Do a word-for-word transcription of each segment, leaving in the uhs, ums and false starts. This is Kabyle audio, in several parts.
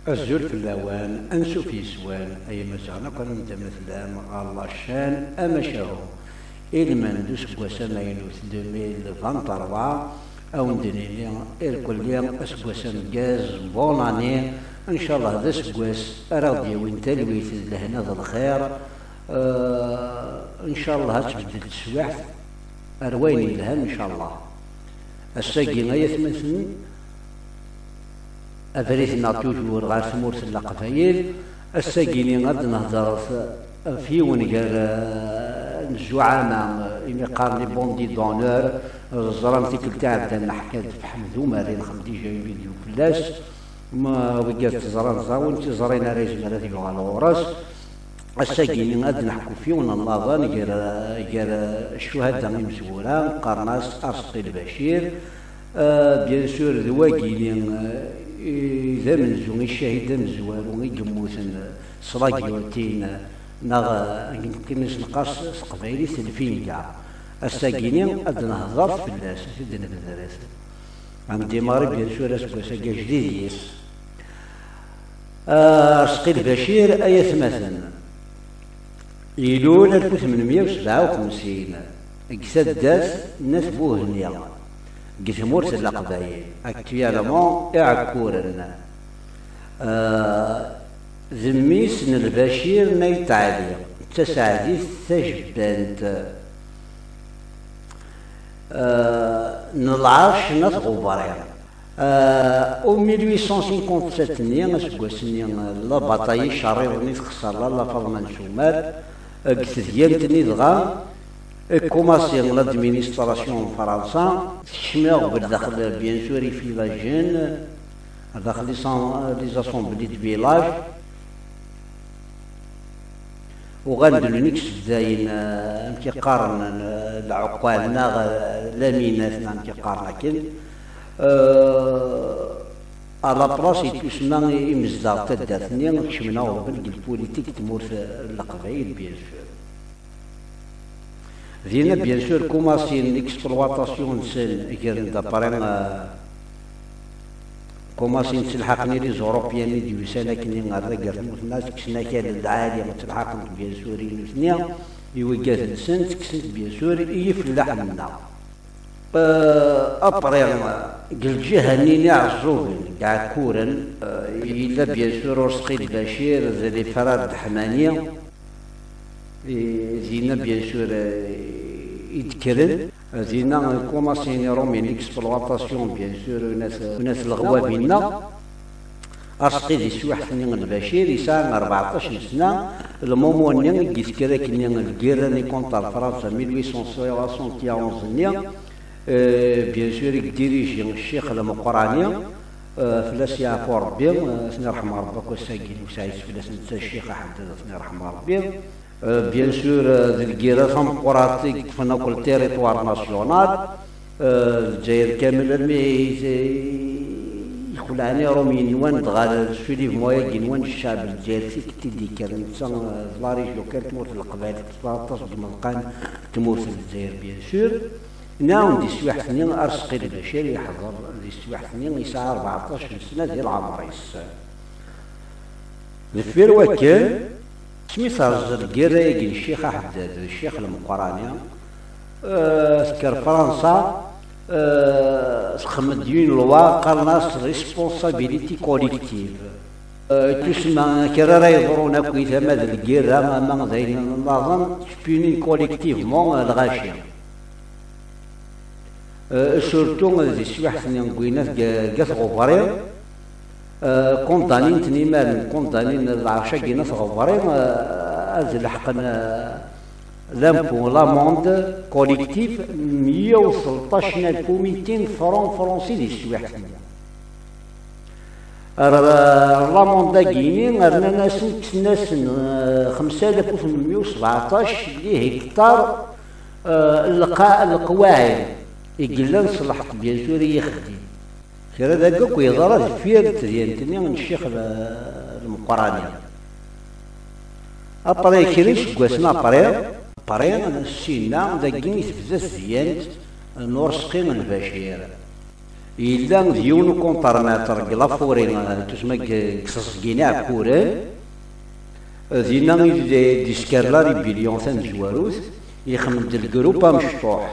Azul fell-awen, ansuf yes-wen, ay Imaziɣen akk, anwa d ma tellam ɣer la chaîne Amacahu. Ilmend useggas amaynut deux mille vingt-trois, a wen-d-nini irkelli aseggas ameggaz, bonne année, ncallah d aseggas ara ɣ-d-yawin talwit d lehna d lxir, eh, ncallah ad tbeddel teswiɛt ar wayen yelhan, ncallah. Ass-agi, ay atmaten, abrid-nneɣ toujours ɣer tmurt n Leqbayel. Ass-agi-ni ad d-nehder ɣef yiwen gar, eh, n zzuɛama, eh, imi qqaren les bandits d'honneur, teẓram tikkelt iɛeddan neḥka-d ɣef Ḥmed Umerri, nexdem déjà une vidéo fell-as. Ma wigad teẓran, ẓer win tt-iẓrin ara yezmer ad yuɣal ɣur-s. Ass-agi-ni ad d-neḥku ɣef yiwen n laḍan gar, gar ccuhada imezwura, qqaren-as Arseqi Lbacir. Ah, bien sûr, d wagi-ni, eh, i d amenzu, i ccahid amezwaru i yemmuten s la guillotine, neɣ, eh, akken i s-neqqar s teqbaylit lfinga. Ass-agi-ni ad d-nehder fell-as, ad d-nebder. Am démarrer, bien sûr, aseggas-agi ajdid yis. Ah, Arseqi Lbacir, ay atmaten. Ilul alef u tmenmya u sebɛa u xemsin deg taddart n At Buhni, deg tmurt n Leqbayel, actuellement Iɛekkuren. Ah, d mmi-s n Lbacir n Ayt Ɛli, d taseɛdit tajebbant, ah, n lɛerc n At Ɣubri. Euh, au mille huit cent cinquante-sept-nni, aseggas-nni, euh, la bataille icerriḍen i texṣer Lalla Faḍma n Sumer, euh, deg tedyant-nni dɣa, ikumaṣi l'administration n Fransa, tekcem aɣbel daxel, bien sûr, i village-en, daxel les, les assemblées de village. Uɣalen d l'unique s dayen, eh, amek i qqaren, eh, lɛeqqal neɣ, eh, laminat neɣ amek i qqaren akken. Eh, à la place yettusemma i, imezdaɣ n taddart-nni kecmen aɣbel deg lpulitik n tmurt, eh, n Leqbayel, bien sûr. Dinna, bien sûr, kumaṣin l'exploitation-nsen gren-d après, eh, kumaṣin ttelḥaqen i les Européens i d-yusan akken ɣer taddart-nni, kksen akal lɛali, ttelḥaqen bien sûr i nutni, i wigad-nsen, kksen-t bien sûr i yifellaḥen-nneɣ. Eh, après, deg lǧiha-nni n Iɛeẓẓugen, deg Ɛekkuren, eh, yella bien sûr Urseqi Lbacir d les frères Deḥmani, i, dinna, bien sûr, eh, i d-kkren. Dinna, kumaṣin irumin l'exploitation, bien sûr, n at, n at Leɣwabi-nneɣ. Arseqi di teswiḥt-nni n Lbacir, yesɛa rbeɛṭac n sna, le moment-nni i d-yekker akkenni lgirra-nni contre Fransa, mille huit cent soixante et onze-nni. Eh, bien sûr, i yediriji Ccix Lmeqrani, eh, fell-as yeɛfu Rebbi, eh, ad ten-irḥem Rebbi akk ass-agi, ur sɛis fell-as netta Ccix Aḥeddad, ad ten-irḥem Rebbi. Euh, bien sûr, euh, d lgirra tameqqrant i yeṭṭfen akk le territoire national, euh, Lezzayer kamel, armi i, i, i xelɛen Iṛumyen, nwan dɣa suivement-agi, nwan ccɛeb n Lezzayer, tikkelt i d-yekkren, netta, euh, d la région kan tmurt n Leqbayel, teṭṭef aṭas n yimeḍqan n tmurt n Lezzayer, bien sûr. Nɛawen di teswiḥt-nni, Arseqi Lbacir yeḥḍer di teswiḥt-nni, yesɛa rbeɛṭac n sna di leɛmer-is. Deffir wakken, asmi terẓ lgirra-agi n Ccix Aḥeddad d Ccix Lmeqrani, eh, tekker Fransa, eh, txemmem-d une loi, qqaren-as responsabilité collective. Eh, tusma kra ara yeḍrun akk i tama d lgirra, ama d ayen nniḍen, tpuni collectivement lɣaci. Euh, surtout, euh, di teswiḥt-nni n winat deg, deg At Ɣubri, euh, kundanin-ten imaren, kundanin lɛerc-agi n At Ɣubri, euh, ad leḥqen, euh, l'impôt, l'amende collective, meyya u tleṭṭac alef u mitin francs français di teswiḥt-nni. Ar, ar l'amende-agi-ni, rnan-asen, kksen-asen, euh, xemsa alaf u tmenmya u sbeɛṭac les hectares, euh, n leqwaɛi i yellan ṣṣelḥent, bien sûr, i yixeddim. Kra dagi akk yeḍra deffir tedyant-nni n Ccix l-, Lmeqrani. Après kra iseggasen après, après, ssinna, dagi i tebda tedyant n Urseqi n Lbacir. Yella d yiwen ukunṭar-maître deg la forêt, eh, tusma deg, deg Teẓgi n Iɛekkuren. Eh, dinna i d-, d-isker la rébellion tamezwarut, ixemmem-d lgrup amecṭuḥ.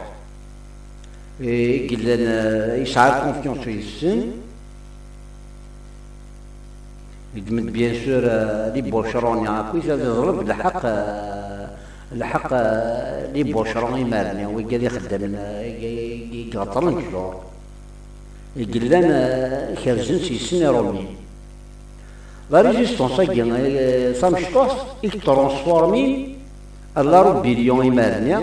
Eh, i yellan, eh, yesɛa confiance yes-sen. Yeddem-d, bien sûr, eh, les bûcherons-nni akk, i d-iḍleb lḥeqq, eh, lḥeqq, eh, les bûcherons imaren, wigad ixeddamen, eh, i, i, i iɣeṭṭren ddjur. I yellan, eh, kerzen s yes-sen Iṛumyen. La résistance-agi, eh, tamecṭuḥt, i yettṛansfurmin la rébellion imaren-nni,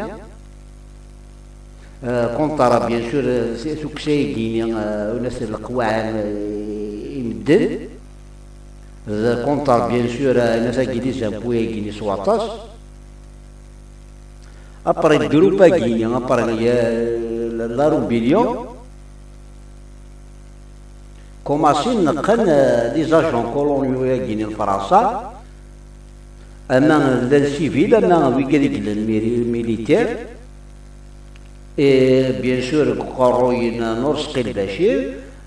eh, contre, bien sûr, eh, s-, tukksa-agi-nni, eh, ur as leqwaɛ, eh, i medden. D contre, bien sûr, eh, ur as agi les impôts-agi-nni s waṭas. Après le groupe-agi-nni, après, eh, la, la rébellion, commencé neqqen, eh, les agents coloniaux-agi-nni n Fransa, ama llan civil, ama wigad i yellan mili-, militaire. Et bien sûr, deg uqerruy n Urezqi Lbacir,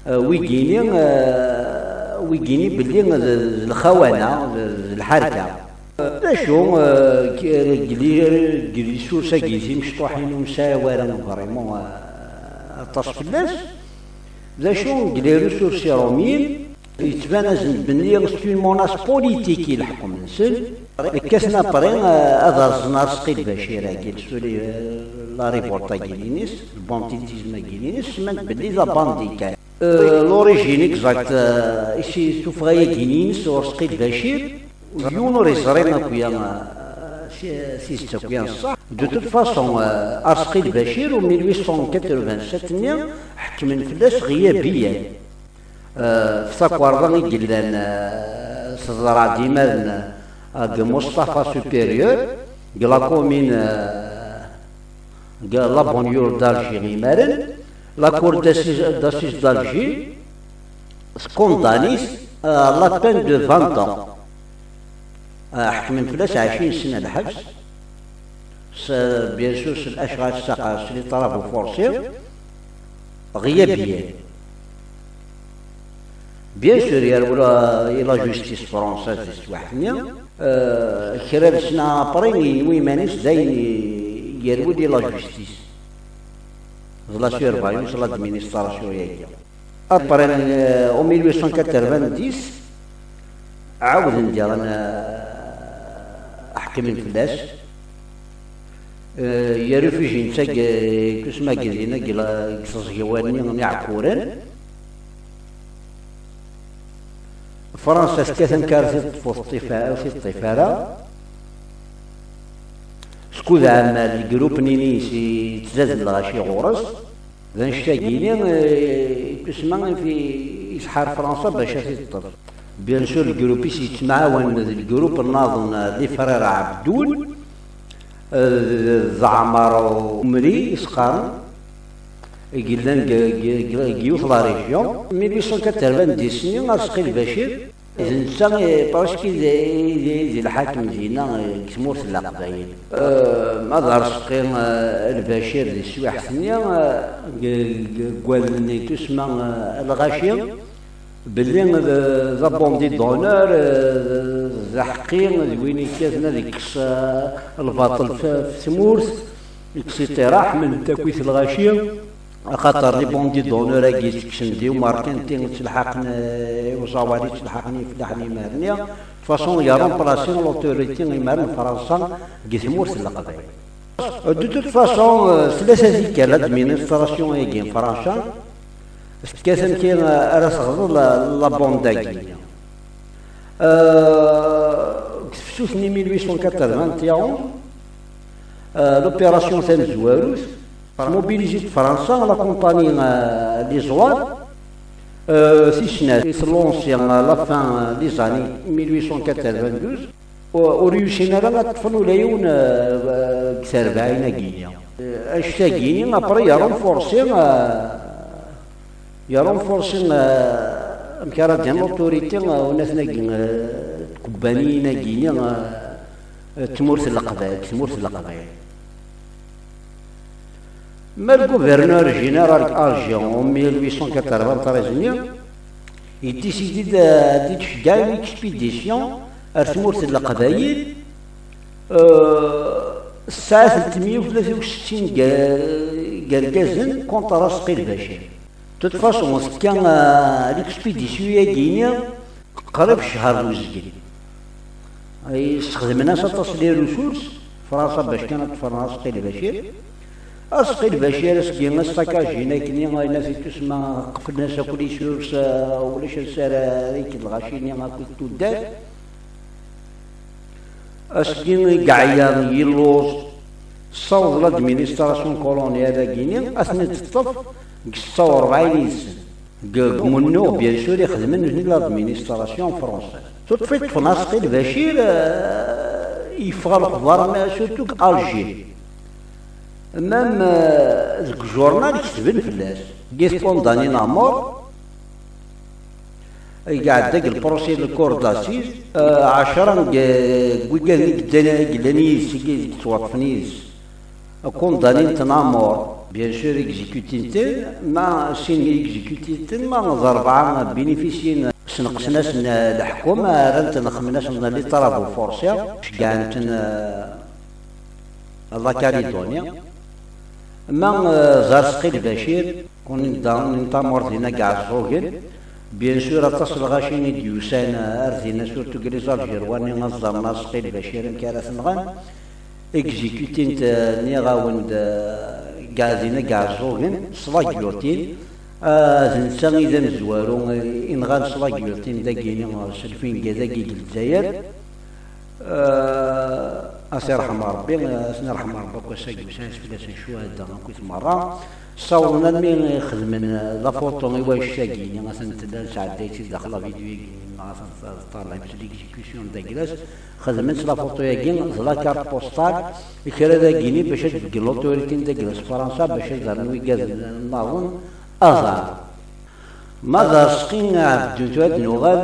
eh, wigini, eh, wigini belli d, d lxawana, d, d lḥerka. D acu, eh, k-, deg li-, deg les sources-agi timecṭuḥin ur nesɛi ara vraiment, eh, aṭas fell-as. D acu, deg les ressources iṛumyin, yettban-asen-d belli c'est une menace politique i leḥkem-nsen. Kkaten après, eh, ad rẓen Arezqi Lbacir-agi, suli, eh, la révolte-agi-ines, le banditisme-agi-ines, semman-t belli d abandi kan. Eh, l'origine exacte, eh, i s-, tuffɣa-agi-ines Urezqi Lbacir, yiwen ur yeẓri akk ya, eh, si, tidet akk ya n ṣṣeḥ. De toute façon, eh, Arezqi Lbacir, au mille huit cent quatre-vingt-sept-nni, ḥekmen fell-as ɣiyabiyan. Eh, f takerḍa i yellan, eh, teḍra-d imaren, eh, deg Mustafa Supérieur, deg la commune, eh, deg la banlieue d'Alger imaren, la cour d'assises, d'assises d'Alger tcondamne-it, eh, à la peine de vingt ans. Eh, ḥekmen fell-as ɛecrin sna lḥebs. S-, bien sûr, s l'achat, s, s les travaux forcés, ɣiyabiyan. Bien sûr, yerwel i la justice française di teswiɛt-nni. Eh, kra n ssna après, yenwi iman-is dayen i-, yerwel i la justice. D la surveillance, l'administration-agi. Après, euh, au mille huit cent quatre-vingt-dix, ɛawden diɣen, euh, ḥekmen fell-as. Euh, yerfiji netta deg, deg usmagazin-agi, la, deg teẓgi-nni n Iɛekkuren. Fransa tekkat amek ara t-teṭṭef, ur t-teṭṭif ara. Skud ɛemmal, lgrup-nni-ines yettzad lɣaci ɣur-s. D annect-agi-nni, eh, i tusma i fi-, i tḥar Fransa bac ad t-teṭṭef. Bien sûr, lgrup-is yettemɛawan d lgrup nnaḍen, eh, les frères Abdoul, eh, d Ɛmar Umri i s-qqaren, i yellan deg, deg, deg, deg yiwet la région. Mille huit cent quatre-vingt-dix-nni, Arezqi Lbacir, d netta, eh, presque i d, i d, i d lḥakem dinna, eh, deg tmurt n Leqbayel. Eh, ma d Arezqi, eh, Lbacir di teswiɛt-nni, eh, g-, g-, ggallen i tusma, eh, lɣaci, belli d, d abandi d'honneur, eh, d, d aḥeqqi, d win ikkaten ad ikkes, eh, lbaṭel f, f tmurt, et cetera. Ḥemmlen-t akkit lɣaci. Axaṭer les bandits d'honneur-agi ttekksen-d i umerkanti, ttelḥaqen, eh, i uẓawali, ttelḥaqen i ifellaḥen imaren-nni. De toute façon, yerremplasi l'autorité imaren n Fransa deg tmurt n Leqbayel. De toute façon, eh, tlata tikkal administration-agi n Fransa tekkat amek ara teɣḍel la, la bande-agi. Eh, deg tefsut-nni mille huit cent quatre-vingt-onze, eh, l'opération tamezwarut, mobilisée de Fransa, la compagnie, euh, les Zouaves, euh, si snat, i tlancée à la fin, euh, des années mille huit cent quatre-vingt-douze, ur, ur yusin ara ad ṭṭfen ula yiwen, euh, euh, deg terbaɛin-agi-nni. Euh, annect-agi-nni, après, il a renforcé, euh, il a renforcé, euh, amek ara d-yan l'autorité, euh, unat-agi, euh, tkubbaniyin-agi-nni, euh, tmurt n Leqbayel, tmurt n Leqbayel. Ma le gouverneur général Alger en mille huit cent quatre-vingt-treize-nni, yeddisidi-d ad d-iceggeɛ une expédition ar tmurt n Leqbayel, euh, tesɛa tlettmeyya u tlata u settin n yergazen contre Aseqqi Lbacir. De toute façon, tekka, euh, l'expédition-agi-nni qrib ccher d uzgen. Ay, sxedmen-as aṭas n les ressources, Fransa, bac kan ad ḍefren Aseqqi Lbacir. Aseqqi Lbacir, asgi, asakajin akkenni, ayen at itusma, qeflen-as akk les sources, euh, ulac ansi ara, ara yekk lɣaci-nni akked tuddar. Asgi i yeɛya, yelluẓ, tessaweḍ l'administration coloniale-agi-nni ad ten-id-teṭṭef deg setta u rebɛin yid-sen. Deg, deg umennuɣ, bien sûr, ixedmen nutni l'administration française. Tuṭṭfi ṭṭfen Aseqqi Lbacir, euh, yeffeɣ lexbar, ma surtout deg Alger. Même, euh, deg journal ketben fell-as. Deg i t-condamnin à mort, i iɛedda deg le procès, le cour d'assises, euh, ɛecra n deg, deg wigad i yeddan, i yellan yid-s, i yettwaṭṭfen yid-s. Condamnin-ten à mort, bien sûr, exécutin-ten, ma sin exécutin-ten, ma d rebɛa bénéficien, sneqsen-asen leḥkum, rran-ten, xedmen-asen les travaux forcés, ceggɛen-ten, euh, la Calédonie. Ma, euh, d Aseqqi Lbacir, kun inda, n tamurt dinna deg Iɛeẓẓugen, bien sûr, aṭas n lɣaci i d-yusan, euh, ar dinna, surtout deg les Algérois-nni, ad ẓren Aseqqi Lbacir, amek ara t-nɣen. Exécutin-t, euh, nniɣ-awen-d, euh, deg, dinna deg Iɛeẓẓugen, s la guillotine. Euh, d netta i d amezwaru, euh, i nɣan s la guillotine dagi-nni, euh, s lfinga dagi deg Lezzayer. Euh, ad t-irḥem Rebbi, euh, ad ten-irḥem Rebbi akk ass-agi, usɛis fell-asen ccuhada akkit merra. Ssawḍen almi xedmen, euh, la photo i wannect-agi-nni, atan tella nesɛedday-tt-id daxel la vidéo-agi-nni, neɣ atan teṭṭalay-tt l'exécution d aglas. Xedmen s la photo-agi d la carte postale i kra dagi-nni bac ad d-beggen l'autorité n dagi s Fransa bac ad rren wigad nniḍen aḍar. Ma d Aseqqi Ɛebdun, tura ad d-nuɣal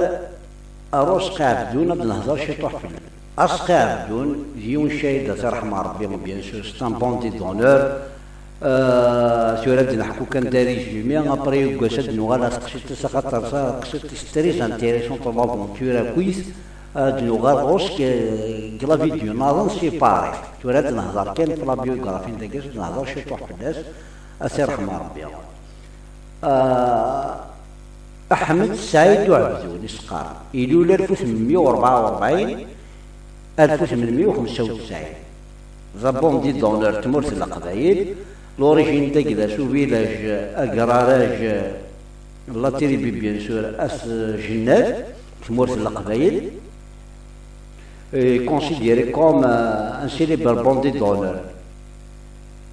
ar Useqqi Ɛebdun, ad d-nehder ciṭuḥ fell-as. Aseqqi Ɛebdun d yiwen ccahid, ad t-irḥem Rebbi, bien sûr, c'est un bandit d'honneur. Euh, tura ad d-neḥku kan des résumés, après deg wass ad d-nuɣal ar teqsiṭ-is, axaṭer taqsiṭ-is très intéressante, l'aventure akkit. Ad d-nuɣal ɣur-s deg, deg la vidéo nniḍen séparé. Tura ad d-nehder kan f la biographie n dagi, ad d-nehder ciṭuḥ fell-as, ad t-irḥem Rebbi. Ah, Aḥmed Saɛid Uɛebdun i s-qqaren. Ilul alef u tmenmeyya u rebɛa u rebɛin, alef u tmenmeyya u xemsa u tesɛin. D abondit d'honneur n tmurt n Leqbayel. L'origine dagi d Asu Village, Agraraj, la tribu, bien sûr, At Jennad, tmurt n Leqbayel. Est considéré comme, euh, un célèbre bandit d'honneur,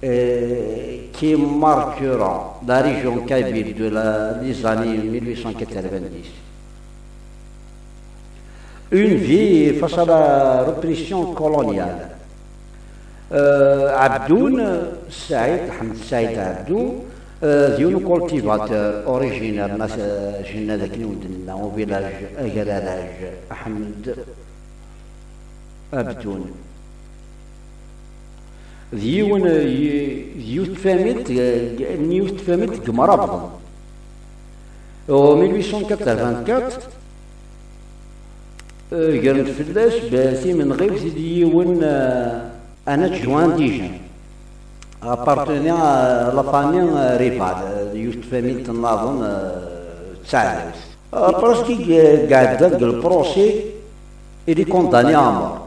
euh, qui marquera la région kabyle de la, les années mille huit cent quatre-vingt-dix. Une vie face à la répression coloniale. Euh, Abdoun Saïd, Ahmed Saïd Abdou, euh, d yiwen cultivateur originaire n At Jennad, akken i wen-d-nenna, au village Agraraj Ahmed Abdoun. D yiwen, y-, d yiwet tfamilt, n yiwet tfamilt deg Mrabḍen. En mille huit cent quatre-vingt-quatre, euh, gren-d fell-as b-, timenɣiwt d yiwen, euh, un adjoint indigène. Appartenait à la famille, euh, Rival, euh, yiwet tfamilt nniḍen, euh, d taɛdawt. Après, i iɛedda deg le procès, il est condamné à mort.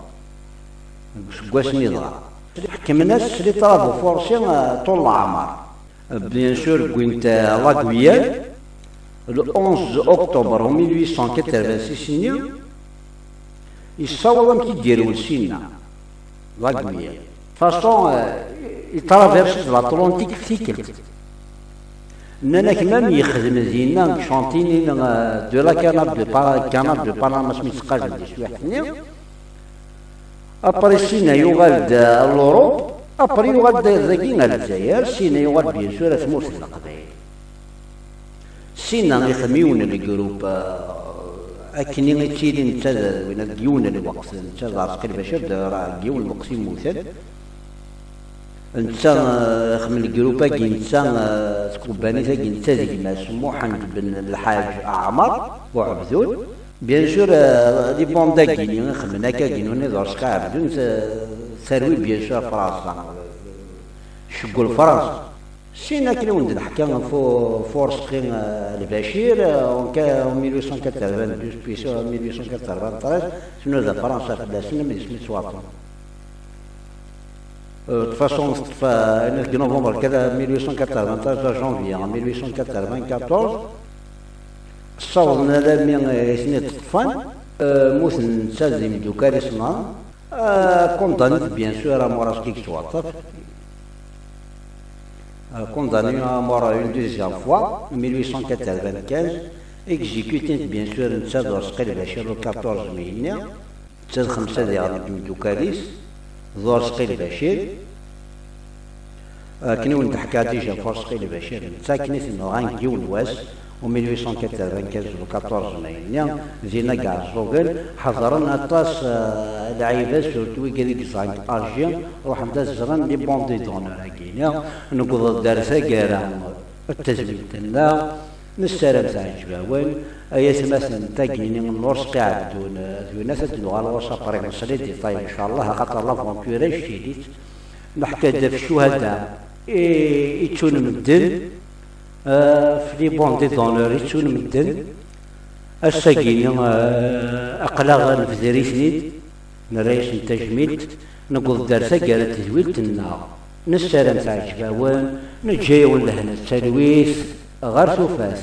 Deg useggas-nni dɣa, ḥekmen-as les travaux forcés, euh, ṭul leɛmer. Bien sûr, wwin-t, euh, la Guyane. Le onze octobre mille huit cent quatre-vingt-six-nni, yessaweḍ amek i d-irwel sinna, la Guyane. Façon, euh, il traverse l'Atlantique f tikkelt. Nnan-ak même yexdem dinna deg chantier-nni, euh, de la canal de Pa-, canal de Panama, asmi tt-qqazen di teswiɛt-nni. Après, sinna yuɣal-d ar l'Europe, après yuɣal-d dagi ar Lezzayer, sinna yuɣal bien sûr ar tmurt n Leqbayel. Sinna ixdem yiwen n le groupe, euh, akken i ttili netta d win deg yiwen n lweqt, netta d Arezqi Lbacir, d ra-, deg yiwen n lweqt i mmuten. Netta, eh, ixemmem lgrup-agi, netta, eh, tkebbanit-agi, netta d gma-s Muḥend ben Lḥaǧ Ɛmer Uɛebdun. Bien sûr, eh, les bandes-agi-nni ixemmen akka-agi-nni d Urezqi Ɛebdun, t-, terwi bien sûr Fransa, tcewwel Fransa. Sin akken i wen-d-neḥka fu-, fu Urezqi, eh, Lbacir, eh, en, en mille huit cent quatre-vingt-douze, puis en mille huit cent quatre-vingt-treize, tnuda Fransa fell-asen, am yesmi ttwaṭṭfen. Euh, de toute façon, teṭṭef, euh, ayen deg novembre, kra mille huit cent quatre-vingt-treize à janvier, en mille huit cent quatre-vingt-quatorze, ssawḍen alammi, euh, i ten-id-ṭṭfen, euh, mmuten netta d imeddukal-is nniḍen, euh, condamné, bien sûr, à mort, ass-agi yettwaṭṭef. Euh, condamné à mort une deuxième fois, en mille huit cent quatre-vingt-quinze, exécuté, bien sûr, netta d Urezqi Lbacir, le quatorze mai-nni. Netta d xemsa diɣen n yimeddukal-is, d Urezqi Lbacir. Akken i wen-d-ḥkiɣ déjà ɣef Urezqi Lbacir, netta akken i t-nɣan deg yiwen wass, en mille huit cent quatre-vingt-quinze, le quatorze mai-nni, dinna deg Iɛeẓẓugen, ḥeḍren aṭas, eh, lɛibad, surtout wigad i yeẓẓan deg Alger, ruḥen-d ad ẓren les bandes d'honneur-agi-nni, newweḍ-d ar taggara n tazmilt-nneɣ, nessaram teɛǧeb-awen, ay atmaten n tagini n Urezqi Ɛebdun, d winat ad d-nuɣal ɣur-s après, nesla i détail, ncallah, axaṭer l'aventure ajdidit. Neḥka-d ɣef ccuhada i, i ttun medden, eh, ɣef les bandes d'honneur i ttun medden. Ass-agi-nni, eh, aql-aɣ nebder-iten-id, nerra-yasen tajmilt, newweḍ-d ar taggara n tedwilt-nneɣ. Nessaram teɛǧeb-awen, neǧǧa-yawen lehna d talwit ɣer tufat.